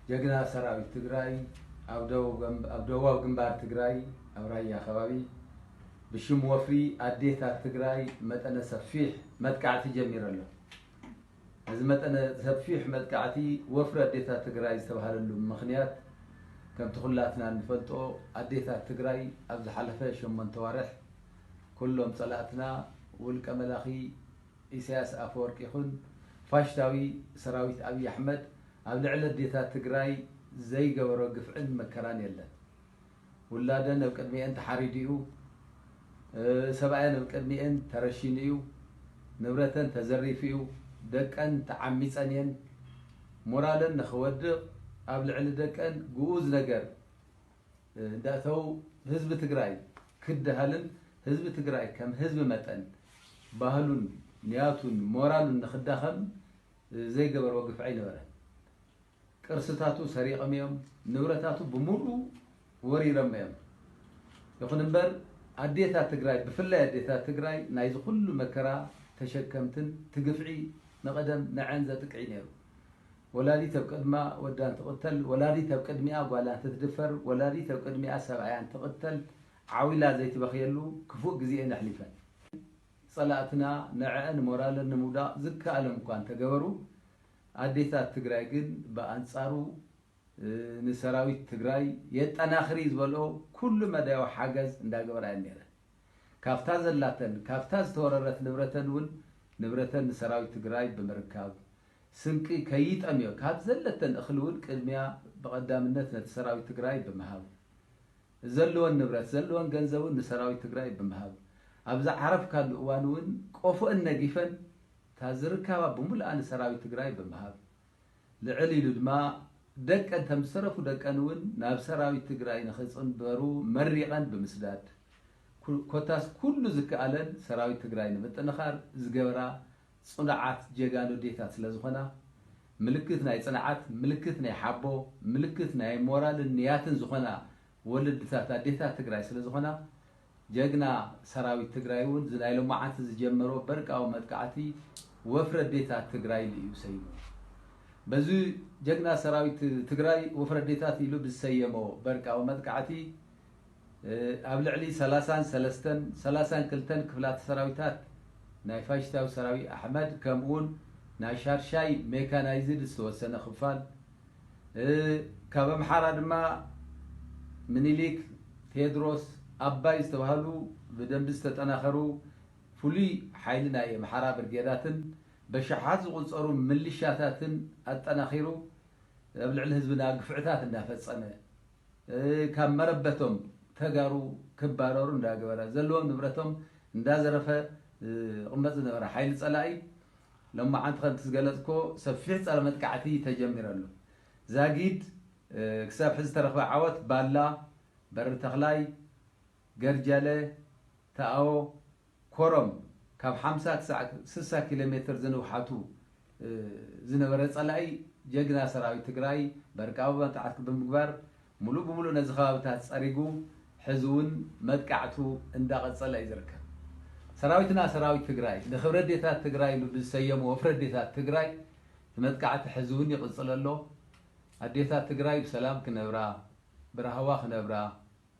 ጀግና ሰራዊት ትግራይ ኣብ ደቡብ ገም-፣ ኣብ ደቡባዊ ግንባር ትግራይ ኣብ ራያ ከባቢ ብሽም ወፍሪ ኣዴታት ትግራይ መጠነ ሰፊሕ መጥቃዕቲ ጀሚሩ ኣሎ። እዚ መጠነ ሰፊሕ መጥቃዕቲ ወፍሪ ኣዴታት ትግራይ ዝተባህለሉ ምኽንያት፣ ከምቲ ኩላትና እንፈልጦ፣ ኣዴታት ትግራይ ኣብ ዝሓለፈ ሸሞንተ ዋርሕ ኩሎም ጸላእትና፣ ውልቀ መላኺ ኢሳያስ ኣፈወርቂ ይኹን ፋሽስታዊ ሰራዊት ኣብይ ኣሕመድ፣ ኣብ ልዕሊ ኣዴታት ትግራይ ዘይገበሮ ግፍዕን መከራን የለን። ውላደን ኣብ ቅድሚኤን ተሓሪዱ እዩ። እ፣ ሰብኣየን ኣብ ቅድሚኤን ተረሺኑ እዩ። ንብረተን ተዘሪፉ እዩ። ደቀን ተዓሚፀን እየን። ሞራለን ንኽወድቕ ኣብ ልዕሊ ደቀን ግኡዝ ነገር፣ እ፣ እንዳእተው ህዝቢ ትግራይ ክደሃልን ህዝቢ ትግራይ ከም ህዝቢ መጠን ባህሉን ንያቱን ሞራሉን ንኽዳኸም፣ እ፣ ዘይገበርዎ ግፍዒ ኣይነበረን። ቅርስታቱ ሰሪቖም እዮም፣ ንብረታቱ ብምሉኡ ወሪሮም እዮም። ይኹን እምበር ኣዴታት ትግራይ፣ ብፍላይ ኣዴታት ትግራይ ናይዚ ኩሉ መከራ ተሸከምትን ትግፍዒ ንቐደም ንዐን ዘጥቅዒ ነይሩ። ወላዲት ኣብ ቅድማ ወዳ እንትቕተል፣ ወላዲት ኣብ ቅድሚኣ ጓላ እንትትድፈር፣ ወላዲት ኣብ ቅድሚኣ ሰብኣያ እንትቕተል፣ ዓው ኢላ ዘይትበኽየሉ ክፉእ ግዜ እየን ኣሕሊፈን። ጸላእትና ንዐአን ሞራለን ንምውዳቕ ዝከኣሎም እኳ እንተገበሩ፣ ኣዴታት ትግራይ ግን ብኣንጻሩ፣ እ፣ ንሰራዊት ትግራይ የጠናኽሪ ዝበልኦ ኩሉ መዳያዊ ሓገዝ እንዳገበራ እየን ነይረን። ካብታ ዘላተን፣ ካብታ ዝተወረረት ንብረተን እውን ንብረተን ንሰራዊት ትግራይ ብምርካብ፣ ስንቂ ከይጠምዮ ካብ ዘለተን እኽሊ እውን ቅድሚያ ብቐዳምነት ነቲ ሰራዊት ትግራይ ብምሃብ፣ ዘለወን ንብረት፣ ዘለወን ገንዘብ እውን ንሰራዊት ትግራይ ብምሃብ፣ ኣብ ዝዓረፍካሉ እዋን እውን ቆፎአን ነጊፈን እታ ዝርካባ ብምልኣ ንሰራዊት ትግራይ ብምሃብ፣ ልዕል ኢሉ ድማ ደቀን፣ ከም ዝተረፉ ደቀን እውን ናብ ሰራዊት ትግራይ ንኽፅንበሩ መሪቐን ብምስዳድ፣ ኩ-፣ ኮታስ ኩሉ ዝከኣለን ሰራዊት ትግራይ ንምጥንኻር ዝገበራ ጽኑዓት ጀጋኑ ኣዴታት ስለ ዝኾና፣ ምልክት ናይ ጽንዓት፣ ምልክት ናይ ሓቦ፣ ምልክት ናይ ሞራልን ንያትን ዝኾና ወለድታት ኣዴታት ትግራይ ስለ ዝኾና፣ ጀግና ሰራዊት ትግራይ እውን እዚ ናይ ሎማዓንቲ ዝጀመሮ በርቃዊ መጥቃዕቲ ወፍሪ ኣዴታት ትግራይ ኢሉ እዩ ሰይሙ። በዚ ጀግና ሰራዊት ትግራይ ወፍሪ ኣዴታት ኢሉ ብዝሰየሞ በርቃዊ መጥቃዕቲ፣ እ፣ ኣብ ልዕሊ ሰላሳን ሰለስተን፣ ሰላሳን ክልተን ክፍላተ ሰራዊታት ናይ ፋሽስታዊ ሰራዊት ኣሕመድ፣ ከምኡውን ናይ ሻድሻይ ሜካናይዝድ ዝተወሰነ ክፋል፣ እ፣ ካብ ኣምሓራ ድማ ምኒልክ፣ ቴድሮስ፣ ኣባይ ዝተባህሉ ብደንቢ ዝተጠናኸሩ ፍሉይ ሓይሊ ናይ ኣምሓራ ብርጌዳትን በሽሓት ዝቑጸሩ ምልሻታትን ኣጠናኺሩ ኣብ ልዕሊ ህዝብና ግፍዕታት እንዳፈጸመ፣ እ፣ ካብ መረበቶም ተጋሩ ክባረሩ እንዳገበረ፣ ዘለዎም ንብረቶም እንዳዘረፈ፣ እ፣ ዝቕመጥ ዝነበረ ሓይሊ ጸላኢ፣ ሎማዓንቲ ከምቲ ዝገለጽኮ ሰፊሕ ጸረ መጥቃዕቲ ተጀሚሩ ኣሎ። ዛጊድ፣ እ፣ ክሳብ ሕዚ ዝተረኽበ ዓወት ባላ፣ በሪ ተኽላይ፣ ገርጃለ፣ ተኣዎ፣ ኮረም ካብ ሓምሳ ክሳዕ ስሳ ኪሎ ሜትር ዝንውሓቱ፣ እ፣ ዝነበረ ጸላኢ ጀግና ሰራዊት ትግራይ በርቃዊ መጥቃዕቲ ብምግባር ሙሉእ ብሙሉእ ነዚ ከባብታት ጸሪጉ ሕዚ እውን መጥቃዕቱ እንዳቐጸለ እዩ ዝርከብ። ሰራዊትና ሰራዊት ትግራይ ንኽብሪ ኣዴታት ትግራይ ኢሉ ብዝሰየሞ ወፍሪ ኣዴታት ትግራይ እቲ መጥቃዕቲ ሕዚ እውን ይቕጽል ኣሎ። ኣዴታት ትግራይ ብሰላም ክነብራ፣ ብራህዋ ክነብራ፣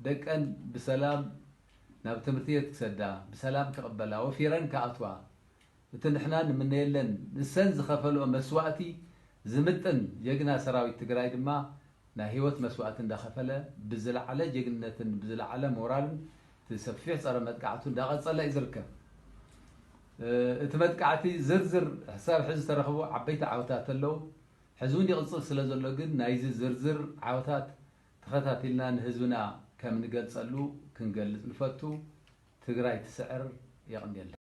ደቀን ብሰላም ናብ ትምህርቲ ቤት ክሰዳ፣ ብሰላም ክቕበላ፣ ወፊረን ክኣትዋ፣ እቲ ንሕና ንምነየለን ንሰን ዝኸፈልኦ መስዋእቲ ዝምጥን ጀግና ሰራዊት ትግራይ ድማ ናይ ህይወት መስዋእቲ እንዳኸፈለ ብዝለዓለ ጀግንነትን ብዝለዓለ ሞራልን እቲ ሰፊሕ ጸረ መጥቃዕቱ እንዳቐጸለ እዩ ዝርከብ። እ፣ እቲ መጥቃዕቲ ዝርዝር ሕሳብ ሕዚ ዝተረኽቡ ዓበይቲ ዓወታት ኣለዉ። ሕዚ እውን ይቕጽል ስለ ዘሎ ግን ናይዚ ዝርዝር ዓወታት ተኸታቲልና ንህዝብና ከም ንገልጸሉ ክንገልጽ ንፈቱ። ትግራይ ትስዕር። የቐንየልና።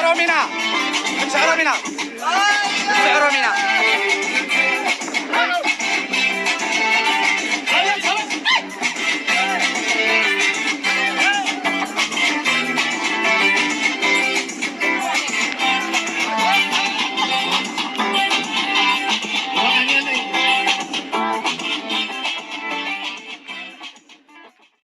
ኦሮሚና፣ ስዕሮም ኢና። ስዕሮም ኢና።